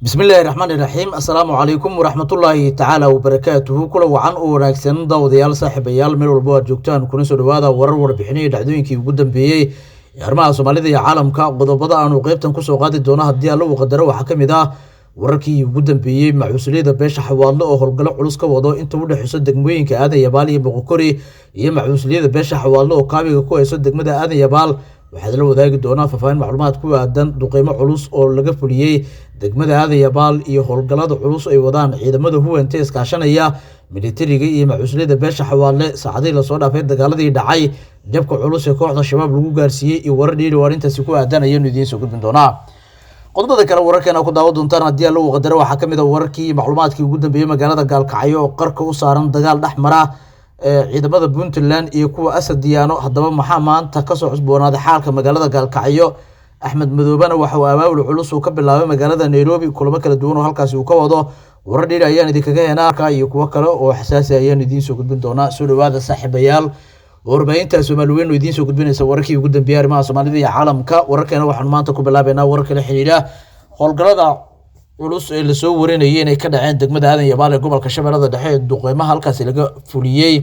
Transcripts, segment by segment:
Bismillaahi raxmaani raxiim. Assalaamu calaykum waraxmatullaahi tacaala wabarakaatuhu. Kula wacan oo wanaagsan, daawadayaal, saaxiibayaal, meel walbo aad joogtaan, kuna soo dhawaada warar, warbixino iyo dhacdooyinkii ugu dambeeyey ee arrimaha Soomaalida iyo caalamka. Qodobada aanu qeybtan kusoo qaadi doono, haddii Alla uu qadaro, waxaa ka mid ah wararkii ugu dambeeyey macuusuliyada beesha Xawaadle oo howlgallo culus ka wado inta u dhexeyso degmooyinka Aadan Yabaal iyo Boqokori, iyo macuusuliyada beesha Xawaadle oo kaabiga ku hayso degmada Aadan Yabaal. Waxaad la wadaagi doonaa faahfaahin macluumaad ku aadan duqeymo culus oo laga fuliyey degmada Aadan Yabaal iyo howlgallada culus ay wadaan ciidamada huwante iskaashanaya militariga iyo macuusuliyada beesha Xawaadle. Saacadihii lasoo dhaafay dagaaladii dhacay, jabka culus ee kooxda Shabaab lagu gaarsiiyey iyo warar dhiiri oo arrintaasi ku aadan ayaanu idiin soo gudbin doonaa. Qodobada kale wararkeena ku daawan doontaan, haddii Alla uu qadaro, waxaa ka mid a wararkii iyo macluumaadkii ugu dambeeyey magaalada Gaalkacyo oo qarka u saaran dagaal dhex mara ciidamada Puntland iyo kuwa Asad Diyaano. Haddaba maxaa maanta kasoo cusboonaaday xaalka magaalada Gaalkacyo? Axmed Madoobena waxa uu abaabul culus uu ka bilaabay magaalada Nairobi, kulamo kala duwan oo halkaasi uu ka wado. Warar dhiiri ayaan idinkaga heenaa iyo kuwo kale oo xasaasi ayaan idiin soo gudbin doonaa. Soo dhawaada, saaxiibayaal. Warbaahinta Soomaali Weyn oo idiin soo gudbinaysa wararkii ugu dambeeyay arrimaha Soomaalida iyo caalamka. Wararkeena waxaanu maanta ku bilaabeynaa wararka la xiriira howlgallada culus ee lasoo warinayay inay ka dhaceen degmada Aadan Yabaal ee gobolka Shabeellada Dhexe ee duqeymaha halkaasi laga fuliyey.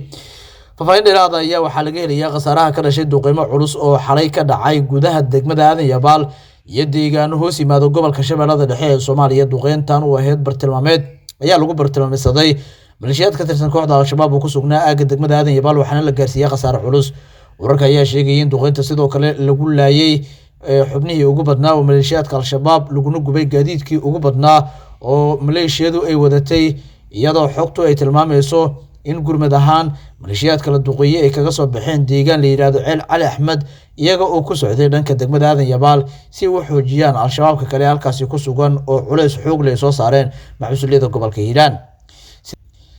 Faahfaahin dheeraada ayaa waxaa laga helayaa khasaaraha ka dhashay duqeymo culus oo xalay ka dhacay gudaha degmada Aadan Yabaal iyo deegaano hoos yimaado gobolka Shabeellada Dhexe ee Soomaaliya. Duqeyntan u ahayd bartilmaameed ayaa lagu bartilmaameysaday maleeshiyaad ka tirsan kooxda Al-Shabaab oo ku sugnaa aagga degmada Aadan Yabaal, waxaana la gaarsiiyey khasaare culus. Wararka ayaa sheegayay in duqeynta sidoo kale lagu laayay xubnihii ugu badnaa oo maleeshiyaadka Al-Shabaab, laguna gubay gaadiidkii ugu badnaa oo maleeshiyadu ay wadatay, iyadoo xogtu ay tilmaamayso in gurmad ahaan maleeshiyaadka la duqeeyey ay kaga soo baxeen deegaan la yidhaahdo Ceel Cali Axmed, iyaga oo ku socday dhanka degmada Aadan Yabaal si u xoojiyaan Al-Shabaabka kale halkaasi ku sugan oo culays xoog leh ay soo saareen maxuusuliyada gobolka Hiiraan.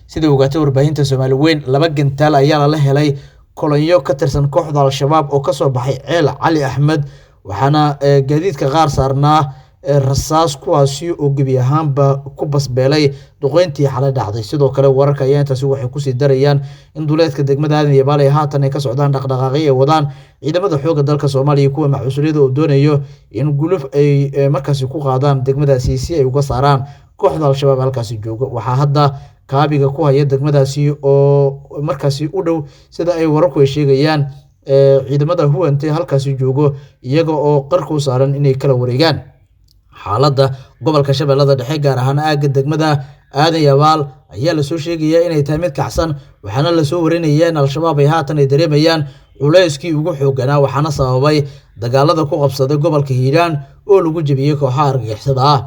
Sida ogaatay warbaahinta Soomaali Weyn, laba gantaal ayaa lala helay kolonyo ka tirsan kooxda Al-Shabaab oo kasoo baxay Ceel Cali Axmed, waxaana gaadiidka qaar saarnaa rasaas, kuwaasi oo gebi ahaanba ku basbeelay duqeyntii xalay dhacday. Sidoo kale wararka ayaa intaasi waxay kusii darayaan in duleedka degmada Aadan Yabaal ay haatan ay ka socdaan dhaqdhaqaaqyo ay wadaan ciidamada xoogga dalka Soomaaliya iyo kuwa maxuusuliyada oo doonayo in guluf ay markaasi ku qaadaan degmadaasi si ay uga saaraan kooxda Al-Shabaab halkaasi jooga. Waxaa hadda kaabiga ku haya degmadaasi oo markaasi u dhow, sida ay wararku ay sheegayaan, ciidamada huwante halkaasi joogo, iyaga oo qarka u saaran inay kala wareegaan. Xaaladda gobolka Shabeellada Dhexe, gaar ahaan aagga degmada Aadan Yabaal, ayaa lasoo sheegayaa inay tahay mid kacsan, waxaana lasoo warinaya in Al-Shabaab ay haatan ay dareemayaan culayskii ugu xooganaa, waxaana sababay dagaalada ku qabsaday gobolka Hiiraan oo lagu jebiyey kooxaha argagixisada ah.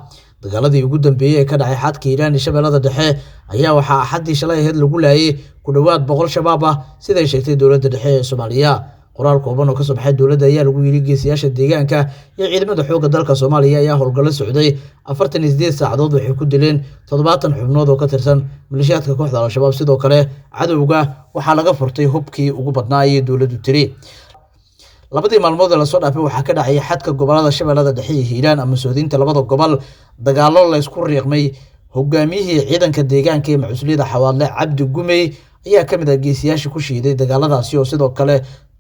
Dagaaladii ugu dambeeyey ee ka dhacay xadka Hiiraan iyo Shabeellada Dhexe ayaa waxaa Axaddii shalay ahayd lagu laayay ku dhowaad 100 Shabaab ah, siday sheegtay dowladda dhexe ee Soomaaliya. Qoraal kooban oo kasoo baxay dowladda ayaa lagu yiri: geesiyaasha deegaanka iyo ciidamada xoogga dalka Soomaaliya ayaa howlgallo socday 48 saacadood waxay ku dileen 70 xubnood oo ka tirsan maleeshiyaadka kooxda Al-Shabaab. Sidoo kale cadowga waxaa laga furtay hubkii ugu badnaa, ayay dowladdu tiri. Labadii maalmood ee lasoo dhaafay waxaa ka dhacay xadka gobolada Shabeellada Dhexe iyo Hiiraan ama soodinta labada gobol dagaallo laysku riiqmay. Hogaamiyihii ciidanka deegaanka ee macuusliyada Xawaadle, Cabdi Gumey, ayaa ka mid ah geesiyaasha ku shiiday dagaaladaasi, oo sidoo kale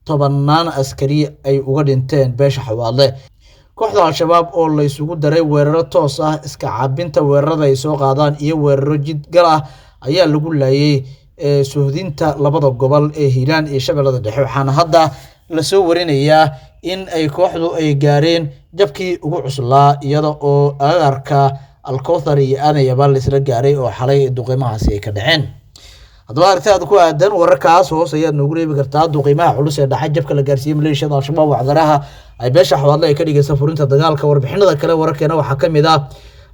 tobanaan askari ay uga dhinteen beesha Xawaadle. Kooxda Al-Shabaab oo la isugu daray weeraro toos ah, iska caabinta weerarada ay soo qaadaan iyo weeraro jidgal ah ayaa lagu laayay suhdinta labada gobol ee Hiiraan iyo Shabeellada Dhexe, waxaana hadda lasoo warinayaa in ay kooxdu ay gaareen jabkii ugu cuslaa, iyada oo agaarka Alkowthar iyo Aadan Yabaal laisla gaaray oo xalay duqeymahaasi ay ka dhaceen. Haddaba aragtidaada ku aadan wararkaas hoos ayaad noogu reebi kartaa. Duqeymaha culus ee dhacay, jabka la gaarsiiyey maleeshiyada Al-Shabaab, wacdaraha ay beesha Xawaadle ay ka dhigaysa furinta dagaalka. Warbixinada kale wararkeena waxaa ka mid ah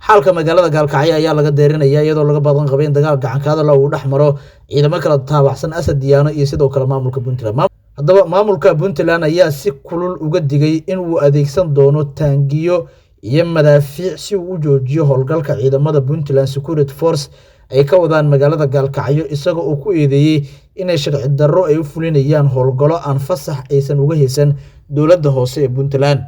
xaalka magaalada Gaalkacyo ayaa laga deerinaya, iyadoo laga badan qabay in dagaal gacanka hadal uu dhex maro ciidamo kala taabacsan Asad Diyaano iyo sidoo kale maamulka Puntland. Haddaba maamulka Puntland ayaa si kulul uga digay in uu adeegsan doono taangiyo iyo madaafiic si uu u joojiyo howlgalka ciidamada Puntland Security Force ay ka wadaan magaalada Gaalkacyo, isaga oo ku eedeeyey inay sharci darro ay u fulinayaan howlgallo aan fasax aysan uga haysan dowladda hoose ee Puntland.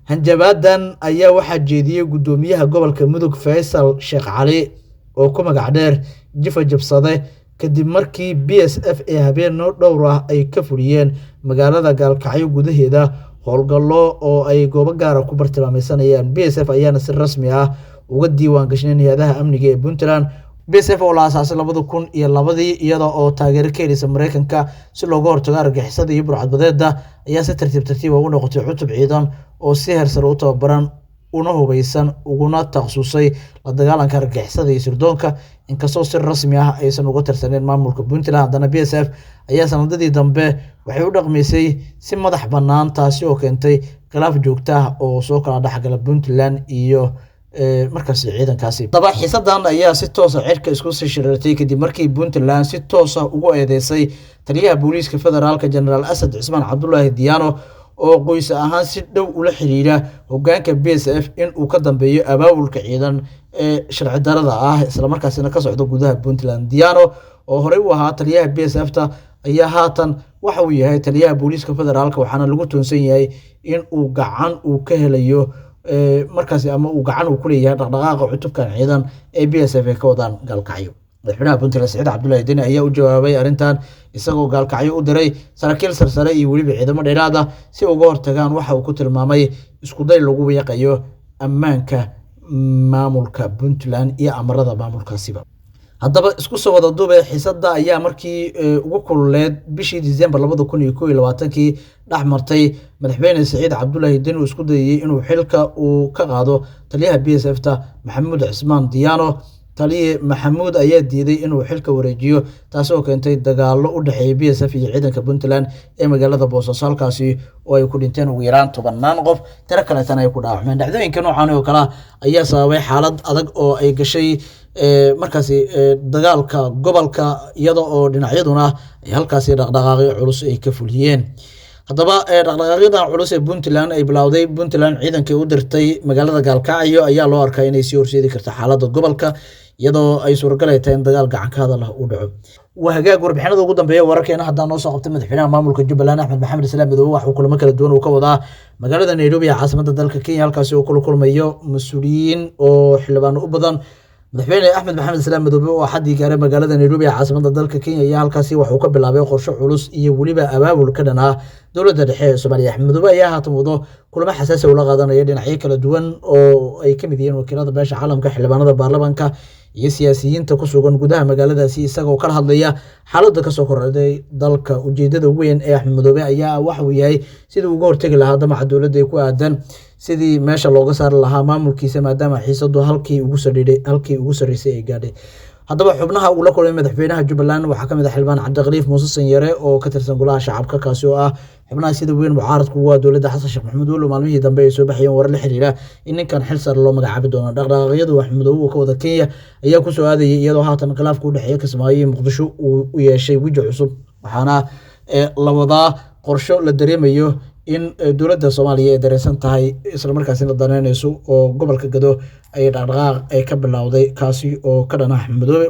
Hanjabaadan ayaa waxaa jeediyey guddoomiyaha gobolka Mudug, Faysal Sheekh Cali, oo ku magac dheer Jifa Jabsade, kadib markii BSF ee habeeno dhowr ah ay ka fuliyeen magaalada Gaalkacyo gudaheeda howlgallo oo ay goobo gaara ku bartilmaameysanayaan. BSF ayaana si rasmi ah uga diiwaan gashneen hay-adaha amniga ee Puntland. BSF oo la aasaasay 2002-dii iyada oo taageero ka heleysa Mareykanka si looga hortago argagixisada iyo burcadbadeeda ayaa si tartiib tartiib ah ugu noqotay cutub ciidan oo si heersare u tababaran una hubeysan uguna takhasusay la dagaalanka argagixisada iyo sirdoonka. Inkastoo si rasmi ah aysan uga tirsaneyn maamulka Puntland, haddana BSF ayaa sanadadii dambe waxay u dhaqmaysay si madax bannaan, taasi oo keentay khilaaf joogto ah oo soo kala dhexgala Puntland iyo markaasi ciidankaasi. Haddaba xiisadan ayaa si toos ah cirka isku sii shiriirtay kadib markii Puntland si toos ah ugu eedeysay taliyaha booliiska federaalka Generaal Asad Cismaan Cabdulaahi Diyaano oo qoys ahaan si dhow ula xiriira hoggaanka BSF in uu ka dambeeyo abaabulka ciidan ee sharci darrada ah islamarkaasina ka socda gudaha Puntland. Diyaano oo horey u ahaa taliyaha BSF ta ayaa haatan waxa uu yahay taliyaha booliiska federaalka, waxaana lagu toonsan yahay in uu gacan uu ka helayo markaasi ama uu gacan uu ku leeyahay dhaqdhaqaaqa cutubkan ciidan ee BSF ay ka wadaan Gaalkacyo. Madaxweynaha Puntland Saciid Cabdullaahi Deni ayaa u jawaabay arrintan isagoo Gaalkacyo u diray saraakiil sarsare iyo weliba ciidamo dheeraad ah si uga hortagaan waxa uu ku tilmaamay isku day lagu wiiqayo ammaanka maamulka Puntland iyo amarada maamulkaasiba. Haddaba isku soo wada duube, xiisadda ayaa markii ugu kululeed bishii Disembar 2021-kii dhex martay madaxweyne Saciid Cabdullaahi Deni uu isku dayayey inuu xilka uu ka qaado taliyaha BSF ta Maxamuud Cismaan Diyaano. Taliye Maxamuud ayaa diiday inuu xilka wareejiyo, taasi oo keentay dagaallo u dhexeeya BSF iyo ciidanka Puntland ee magaalada Boosaaso, halkaasi oo ay ku dhinteen ugu yaraan tobannaan qof, tiro kaleetana ay ku dhaawacmeen. Dhacdooyinka noocan oo kale ah ayaa sababay xaalad adag oo ay gashay markaasi dagaalka gobolka, iyada oo dhinacyaduna ay halkaasi dhaqdhaqaaqyo culus ay ka fuliyeen. Haddaba dhaqdhaqaaqyadan culus ee Puntland ay bilowday, Puntland ciidankii u dirtay magaalada Gaalkacyo ayaa loo arkaa inay sii horseedi karto xaaladda gobolka, iyadoo ay suuragal ay tahay in dagaal gacan ka hadal ah uu dhaco. Waa hagaag, warbixinada ugu dambeeya wararkeena haddaan noo soo qabtay madaxweynaha maamulka Jubbaland Axmed Maxamed Islaam Midoobe waxuu kulamo kala duwan uu ka wadaa magaalada Nairobi ee caasimadda dalka Kenya, halkaasi uu kula kulmayo mas-uuliyiin oo xildhibaano u badan. Madaxweyne Axmed Maxamed Islaam Midoobe oo xaddii gaaray magaalada Nairobi ee caasimadda dalka Kenya ayaa halkaasi waxuu ka bilaabay qorshe culus iyo weliba abaabul ka dhan ah dowladda dhexe ee Soomaaliya. Axmed Midoobe ayaa haatan wado kulamo xasaasi ula qaadanaya dhinacyo kala duwan oo ay ka mid yihiin wakiilada beesha caalamka, xildhibaanada baarlamaanka iyo siyaasiyiinta ku sugan gudaha magaaladaasi, isagoo kala hadlaya xaaladda kasoo kordhay dalka. Ujeedada ugu weyn ee Axmed Midoobe ayaa waxa uu yahay sidii uga hortegi lahaa damaca dowladda ee ku aadan sidii meesha looga saari lahaa maamulkiisa, maadaama xiisadu halkii ugu sadhiidhay halkii ugu sarreysay ay gaadhay. Haddaba xubnaha uu la kulmay madaxweynaha Jubbaland waxaa ka mid ah xildhibaan Cabdikhaliif Muuse Sanyare oo ka tirsan golaha shacabka, kaasi oo ah xubnaha sida weyn mucaaradku ugu ah dowladda Xasan Sheekh Maxamuud, walow maalmihii dambe ay soo baxayeen warar la xiriira in ninkan xil sare loo magacaabi doono. Dhaqdhaqaaqyadu Axmed Madoobe uu ka wada Kenya ayaa ku soo aadayay iyadoo haatan khilaafka u dhexeeya Kismaayo iyo Muqdisho uu u yeeshay weji cusub, waxaana la wadaa qorsho la dareemayo in dowladda Soomaaliya ay dareensan tahay islamarkaasina daneyneyso oo gobolka Gado ay dhaqdhaqaaq ay ka bilowday, kaasi oo ka dhan ah Axmed Madoobe.